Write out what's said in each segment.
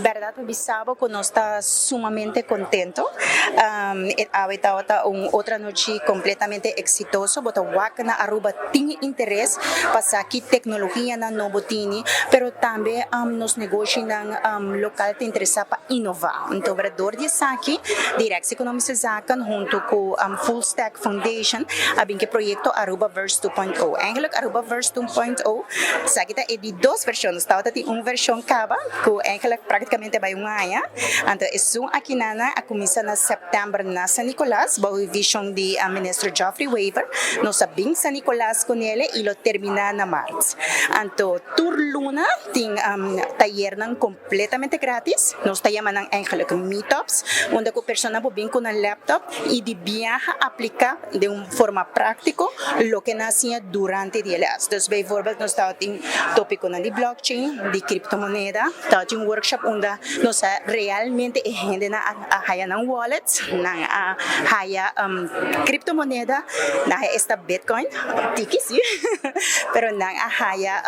Berdad pa bisa bo cu nos ta sumamente contento. Awe tabata un otro anochi completamente exitoso. Bo ta wak na Aruba tin interes pa sa ki tecnologianan nobo tini, pero tambe nos negoshinan local ta interesa pa innova. Anto door di esaki, Directie Economische Zaken hunto cu Full Stack Foundation a bin cu e proyecto Arubaverse 2.0. Eigenlijk Arubaverse 2.0 esaki ta e di dos version. Nos tabata tin un version caba cu eigenlijk practicamente bay un aña. Anto esun aki nana a cuminsa na september na San Nicolas, bou vision di Minister Geoffrey Wever. Nos a bin San Nicolas cu nele y lo termina na maart. Anto tur luna tin tayernan completamente gratis. Nos ta yama nan eigenlijk meetups, unda cu persona por bin cu nan laptop y di biaha aplica den un forma practico loke nan a siña durante di e les. Dus bijvoorbeeld nos tabatin topiconan di blockchain, di criptomoneda, tabatin un workshop unda nos a realmente e hendenan a haya nan wallet, nan a haya criptomoneda, nan a haya esta Bitcoin, tiki si, pero nan a haya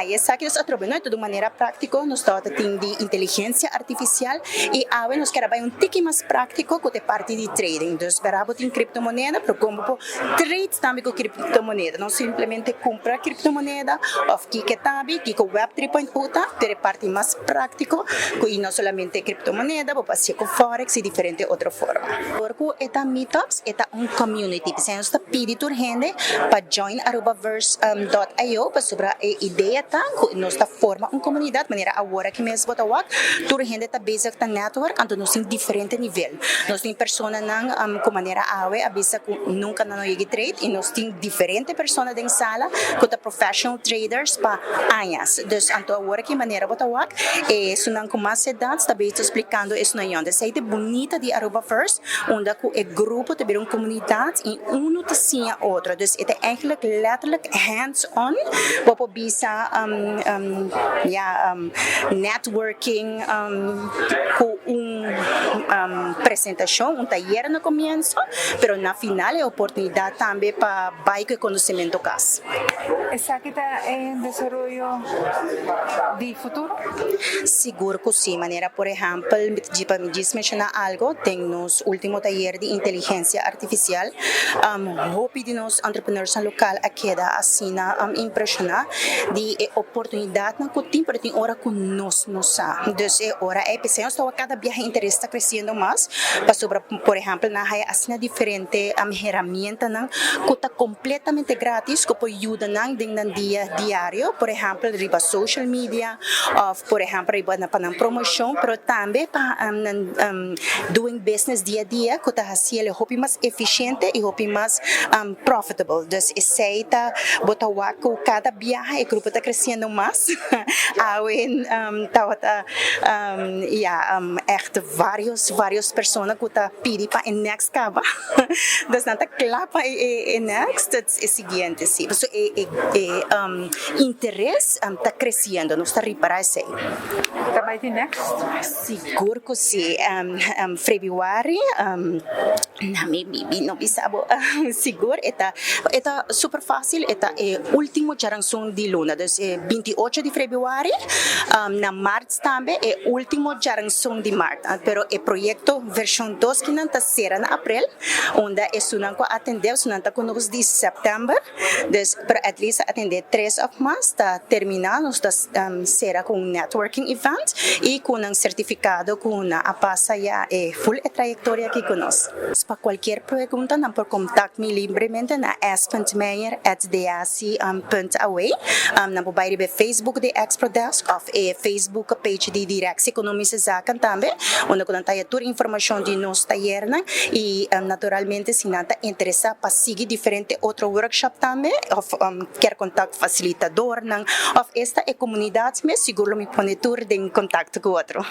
esaki. Nos a trobe no di un manera practico. Nos tabatin di inteligencia artificial y awe nos kier bay un tiki mas practico cu e parti di trading. Dus bo tin criptomoneda, pero con bo trade tambe cu criptomoneda, no simplemente cumpra criptomoneda of kico tambe, kico Web 3.0 ta, pero e parti mas practico, y no solamente criptomoneda, bo por haci cu forex y diferente otro forma. Porque e ta meetups, e ta un community. Pesey nos ta pidi tur hende pa join arubaverse.io, pasobra e idea ta cu nos ta forma un comunidad, manera awor aki mes bo ta wak, tur hende ta bezig ta network, anto nos tin diferente nivel. Nos tin personanan cu manera awe a bisa cu nunca nan no yega trade y nos tin diferente persona den sala cu ta professional traders pa añas. Dus anto awor aki manera bo ta wak, esunnan cu mas edad ta bezig explicando esunnan yong. Dus ta bunita di Arubaverse, unda cu e grupo ta bira un comunidad y uno ta siña otro. Dus e ta eigenlijk letterlijk hands-on, bo por bisa ja, networking cu un presentacion, un tayer na comienso, pero na final e oportunidad tambe pa bay cu conocimento cas. Esaki ta den desaroyo di futuro? Sigur cu si, manera por ehempel, pa mi menciona algo, tin nos ultimo tayer di inteligencia artificial, hopi di nos entrepreneurs local a keda asina impresiona di e oportunidad nan cu tin, pero tin ora cu nos no sa. Dus e ora e pesey nos cada biaha interes ta creciendo mas, pasobra por ehempel nan a haya asina diferente herramientanan cu ta completamente gratis, cu por yuda nan den nan dia diario, por ehempel riba social media, of por ehempel riba na pa nan promocion, pero tambe pa nan doing business dia a dia, cu ta haci hopi mas eficiente y hopi mas profitable. Dus esey ta bo ta wak cu cada biaha e grupo ta creciendo mas. Awe tabata ja, echt varios persona cu ta pidi pa e next caba. Dus nan ta cla pa e next, e siguiente, si. So e interes ta creciendo, nos ta ripara esey. Tambe tin next? Sigur cu si. Februari, na mi bibi no bisa bo sigur, e ta super facil, e ta e ultimo diaranson di luna, dus e 28 di februari, na maart tambe e ultimo diaranson di maart, pero e proyecto version 2 cu nan ta cera na april, unda esunnan cu atende, esunnan ta cu nos di september, dus pero at least atende tres of mas, ta termina, nos ta cera cu un networking event y cu un certificado cu nan a pasa ya e full e trayectoria aki cu nos. Pa cualkier pregunta, nan por contact mi libremente na s.meyer@dac.aw. Nan por bay riba Facebook di Exprodesk of e Facebook page di Directie Economische Zaken tambe, unda cu nan ta tur informacion di nos tayernan y naturalmente si nan ta interesa pa sigui diferente otro workshop tambe of kier contact facilitadornan of esta e comunidad mes, sigur lo mi pone tur den contacto cu otro.